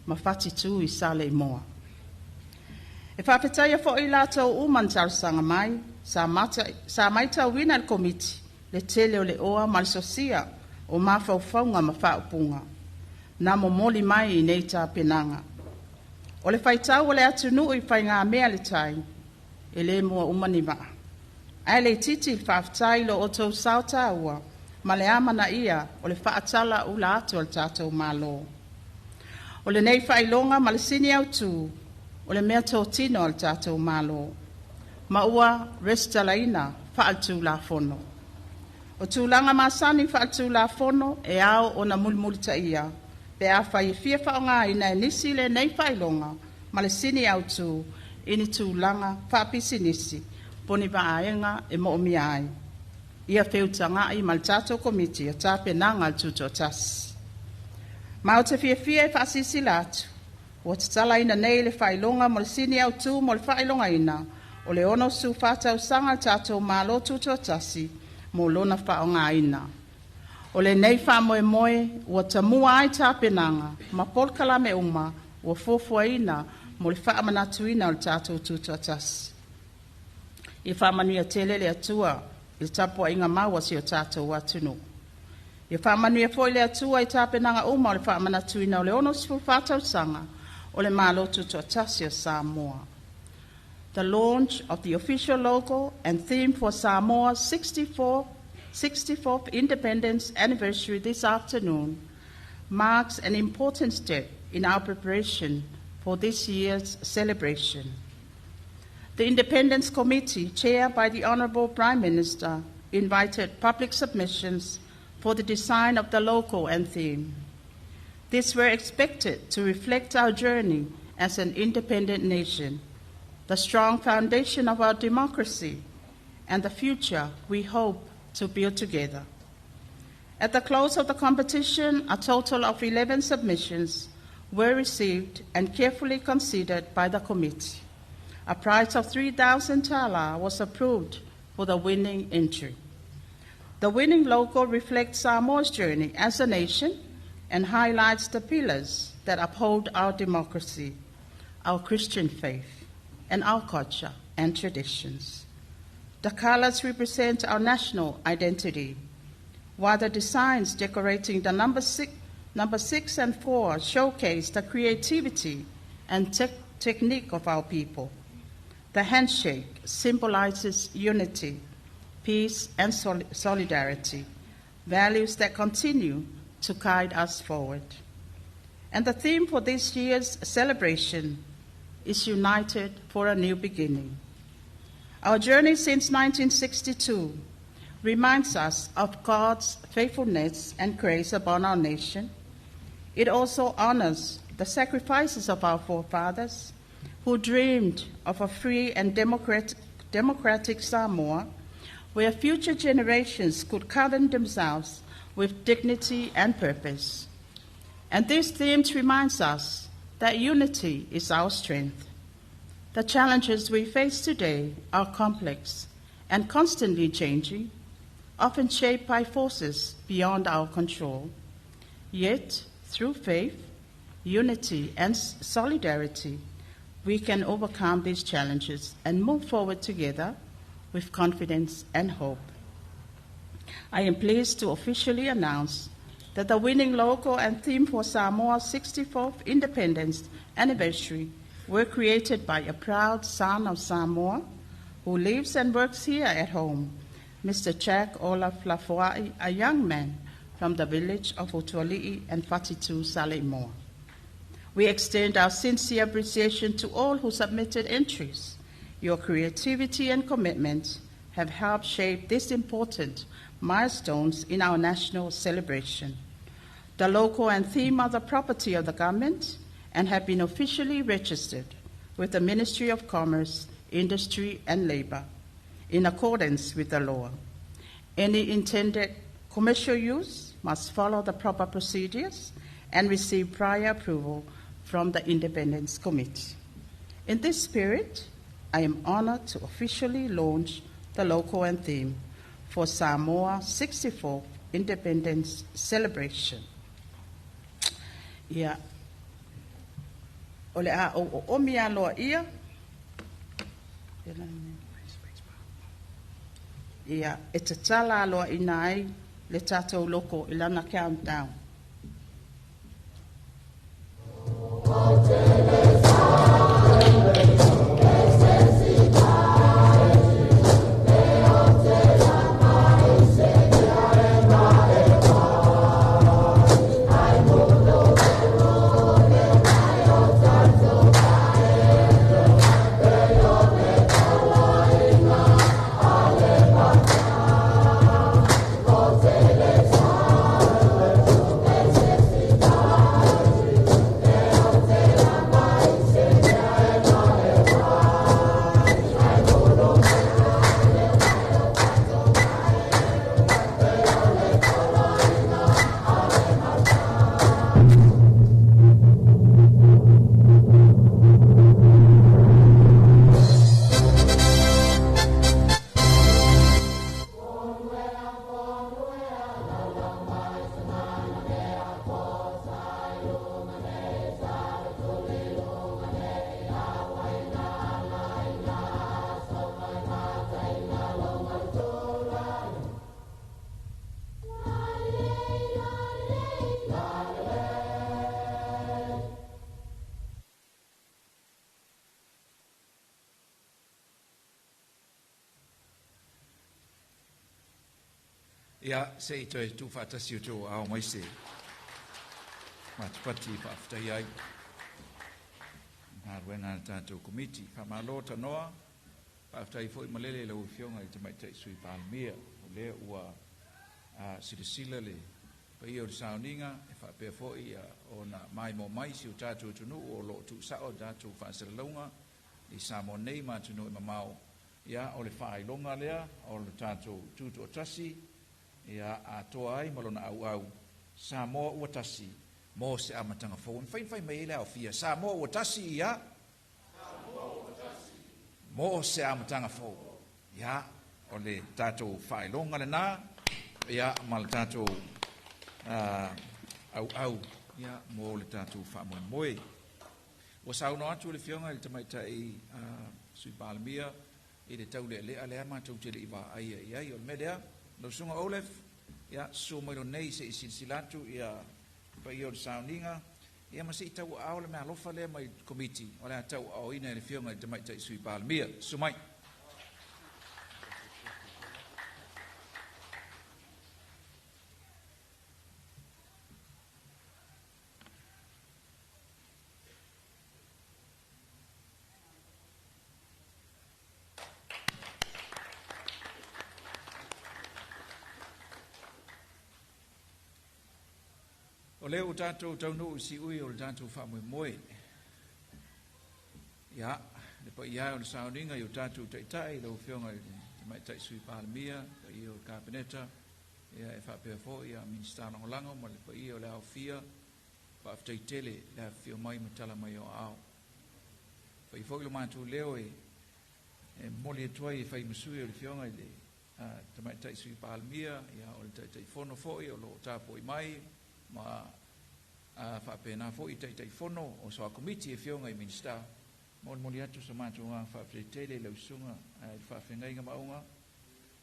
Ma Fatitu i Saleimoa. E faafetaia fo'i i latou uma na talosaga mai, sa matauina e le Komiti le tele o le oa ma le sosia o mafaufauga ma faaupuga, na momoli mai i nei tapenaga. O le faitau o le atunuu i faigamea a le tai, e le mua uma ni vaa. Ae le itiiti le faafetai i lo outou sao taua ma le amanaia o le faatalauula atu a le tatou Malo. O lenei faailoga ma le sini autu, o le mea totino a le tatou Malo, ma ua resitalaina faale-Tulafono. O tulaga masani faale-Tulafono e ao ona mulimulitaia pe afai e fia faaaogaina e nisi lenei faailoga ma le sini autu i ni tulaga faapisinisi po o ni vaega e moomia ai. Ia feutagai ma le tatou Komiti o Tapenaga a le Tutoatasi. Ma ou te fiafia e faasilasila atu, ua tatalaina nei le Faailoga ma le Sini Autu mo le Faailogaina o le 64 Tausaga o le tatou Malo Tutoatasi mo lona faaaogaina. O lenei faamoemoe ua tamua ai tapenaga ma polokalame uma ua fuafuaina mo le faamanatuina o le tatou Tutoatasi. Ia faamanuia tele le Atua i le tapuaiga mau a si o tatou atunuu. Ia faamanuia foi le Atua i tapenaga uma o le faamanatuina o le 64 tausaga o le Malo Tutoatasi o Samoa. The launch of the official logo and theme for Samoa's 64th Independence Anniversary this afternoon marks an important step in our preparation for this year's celebration. The Independence Committee, chaired by the Honourable Prime Minister, invited public submissions for the design of the logo and theme. These were expected to reflect our journey as an independent nation, the strong foundation of our democracy, and the future we hope to build together. At the close of the competition, a total of 11 submissions were received and carefully considered by the committee. A prize of 3,000 tala was approved for the winning entry. The winning logo reflects Samoa's journey as a nation and highlights the pillars that uphold our democracy, our Christian faith, and our culture and traditions. The colors represent our national identity, while the designs decorating the number 6 and 4 showcase the creativity and technique of our people. The handshake symbolizes unity, peace, and solidarity, values that continue to guide us forward. And the theme for this year's celebration is United for a New Beginning. Our journey since 1962 reminds us of God's faithfulness and grace upon our nation. It also honors the sacrifices of our forefathers who dreamed of a free and democratic Samoa where future generations could govern themselves with dignity and purpose. And this theme reminds us that unity is our strength. The challenges we face today are complex and constantly changing, often shaped by forces beyond our control. Yet, through faith, unity, and solidarity, we can overcome these challenges and move forward together with confidence and hope. I am pleased to officially announce that the winning logo and theme for Samoa's 64th Independence Anniversary were created by a proud son of Samoa who lives and works here at home, Mr. Jack Olaf Lafoai, a young man from the village of Utuali'i and Fatitu Saleimoa. We extend our sincere appreciation to all who submitted entries. Your creativity and commitment have helped shape these important milestones in our national celebration. The logo and theme are the property of the government and have been officially registered with the Ministry of Commerce, Industry and Labour in accordance with the law. Any intended commercial use must follow the proper procedures and receive prior approval from the Independence Committee. In this spirit, I am honored to officially launch the logo and theme for Samoa 64th Independence Celebration. Ia, O le a ou oomi aloaia ia e tatala aloaina ai le tatou loko i lana countdown. Ia, se i toe tuufaatasi o outou aao mai se matipati e faafetaia ai galuega a le tatou Komiti. Faamalo tanoa, faafetai foi malele i lau Afioga i le Tamaitai Sui Palemia, o lea ua silasila le paia o le sauniga e faapea foi ona maimoa mai si o tatou atunuu o lo o tuusao le tatou faasalalauga i Samoa nei ma atunuu e mamao. Ia, o le faailoga lea o le tatou tutoatasi, ia atoa ai ma lona auau, Samoa ua tasi mo se amataga fou. E mafai ona fai mai ai le aofia, Samoa ua tasi, ia mo se amataga fou. Ia, o le tatou faailoga lena, ia, ma le tatou auau, ia, mo le tatou faamoemoe. Ua saunoa atu le Afioga i le Tamaitai Sui Palemia i le taulealea lea matou te le i vaaia i ai. O le mea lea, lau Susuga Olaf, ia, susu mai lo nei se i silasila atu ia paia o le sauniga, ia ma se i tauaao le meaalofa lea mai Komiti o le a tauaaoina e le Afioga i le Tamaitai Sui Palemia. Susu mai. O lea ua tatou taunuu i siui o le tatou faamoemoe. Ia, le paia o le sauniga i o tatou taitai, lau Afioga i le Tamaitai Sui Palemia, paia o le Kapeneta, ia e faapea foi ia Minisita Lagolago ma le paia o le aofia, faafetai tele le afifio mai ma tala mai o aao. Fai foi lo matou leo e momoli atu ai e fai ma sui o le Afioga i le Tamaitai Sui Palemia, ia o le Taitaifono foi o lo o tapuai mai, ma faapena foi Taitaifono o soa Komiti e Afioga i Minisita. Molimoli atu sa matou agaga faafetai tele i lau susuga i le faafeagaiga maauga,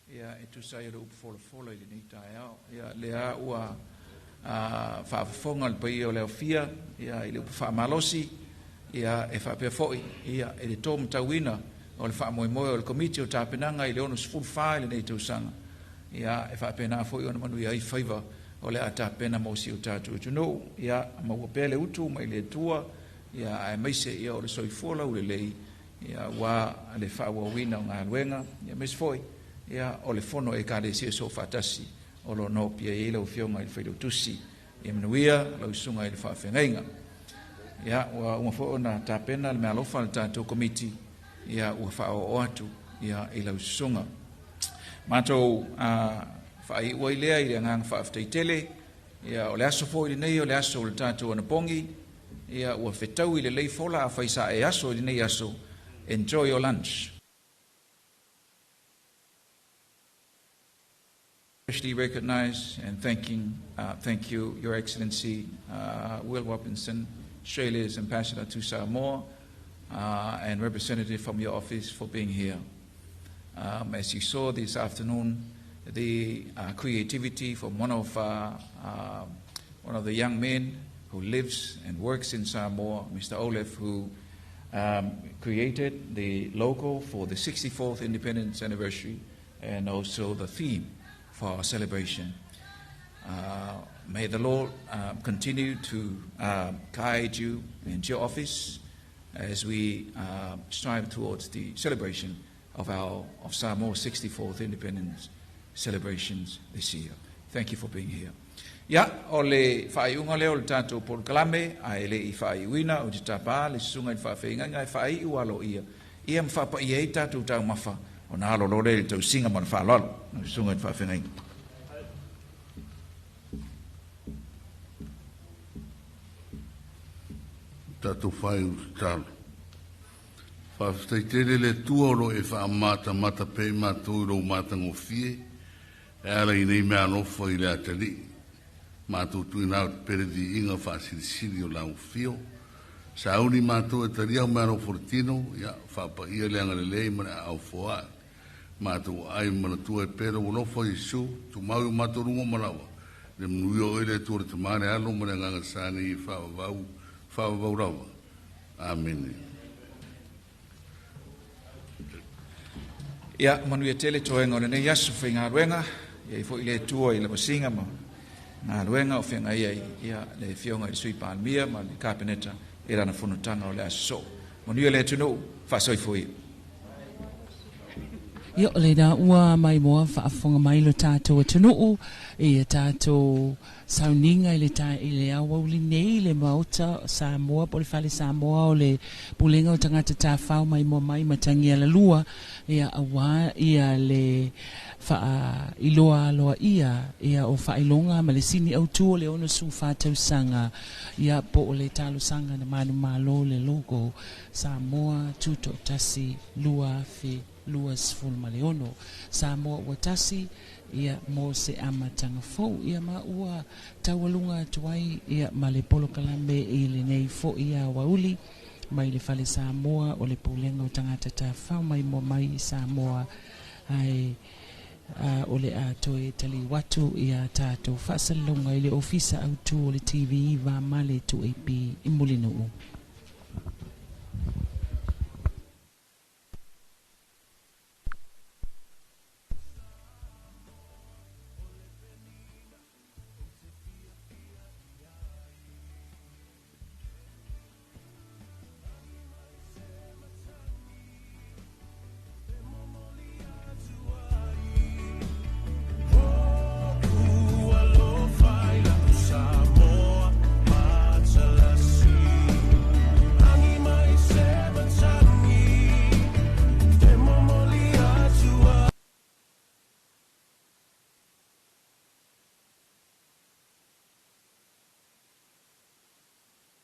ia e tusa ai o le upu folafola i lenei taeao. Ia lea ua faafofoga le paia o le aofia, ia i le upu faamalosi, ia e faapea foi ia i le tōmatauina o le faamoemoe o le Komiti o Tapenaga i le 64 i lenei tausaga, ia e faapena foi ona manuia ai faiva o le a tapena mo si o tatou atunuu. Ia maua pea le utu mai le Atua, ia aemaise ia o le soifua laulelei, ia ua le faaauauina o galuega, ia aemaise foi ia o le fono Ekalesia soofaatasi o lo o nopiai ai lau Afioga i le Failautusi. Ia manuia lau susuga i le faafeagaiga. Ia ua uma foi ona tapena le meaalofa a le tatou Komiti, ia ua faaoo atu ia i lau susuga. Matou faaiu ai lea i le agaga faafetai tele. Ia o le aso foi lenei o le aso o le tatou anapogi, ia ua fetaui lelei fola a fai sa e aso i lenei aso. Enjoy your lunch. Especially recognize and thank you, Your Excellency Will Robinson, Australia's ambassador to Samoa, and representative from your office for being here. As you saw this afternoon, the creativity from one of the young men who lives and works in Samoa, Mr. Olaf, who created the logo for the 64th Independence Anniversary and also the theme for our celebration. May the Lord continue to guide you and your office as we strive towards the celebration of Samoa's 64th Independence celebrations this year. Thank you for being here. Ia, o le faaiuga lea o le tatou polokalame, ae le i faaiuina ou te tapā le susuga i le faafeagaiga e faaiu aloaia, ia ma faapaia ai tatou taumafa ona alo loa lea i le tausiga ma le faaaloalo, le susuga i le faafeagaiga. Tatou fai tatalo. Faafetai tele le Atua o lo e faamatamata pea i matou i lou matagofie e ala i nei meaalofa i le atalii. Matou tuuina atu pea le viiga faasilisili o lau afio. Sauni matou e talia au meaalofa o le tino, ia faapaia le agalelei ma le aao foai. Matou aai ma manatua e pea lou alofa Iesu, tumau i o matou luga ma lava, le manuia o oe le Atua le Tama le Alo ma le Agaga Sa nei e faavavau, faavavau lava. Amene. Ia, manuia tele toega o lenei aso faigaluega, ia i foi le Atua i le masiga ma galuega o feagai ai ia le afioga i le Sui Palemia ma le Kapeneta i lana fonotaga o le aso soo. Manuia le atunuu, faasoifua ia. Ia o lena ua maimoa faafofoga mai lo tatou atunuu i tatou sauniga i le ta i le aoauli nei i le Maota Samoa po o le Fale Samoa o le Pulega o Tagata Tafao maimoa mai Matagia Lalua ia aua ia le faailoa aloaia ia o faailoga ma le sini autu o le 64 tausaga ia po o le talosaga na manumalo le logo Samoa Tutoatasi 2026 Samoa ua tasi ia mo se amataga fou ia ma ua taualuga atu ai ia ma le polokalame i lenei fo'i aoauli mai le Fale Samoa o le Pulega o Tagata Tafao maimoa mai Samoa ae o le a toe taliu atu ia tatou faasalalauga i le Ofisa Autu o le TV va ma le 2AP i Mulinuu.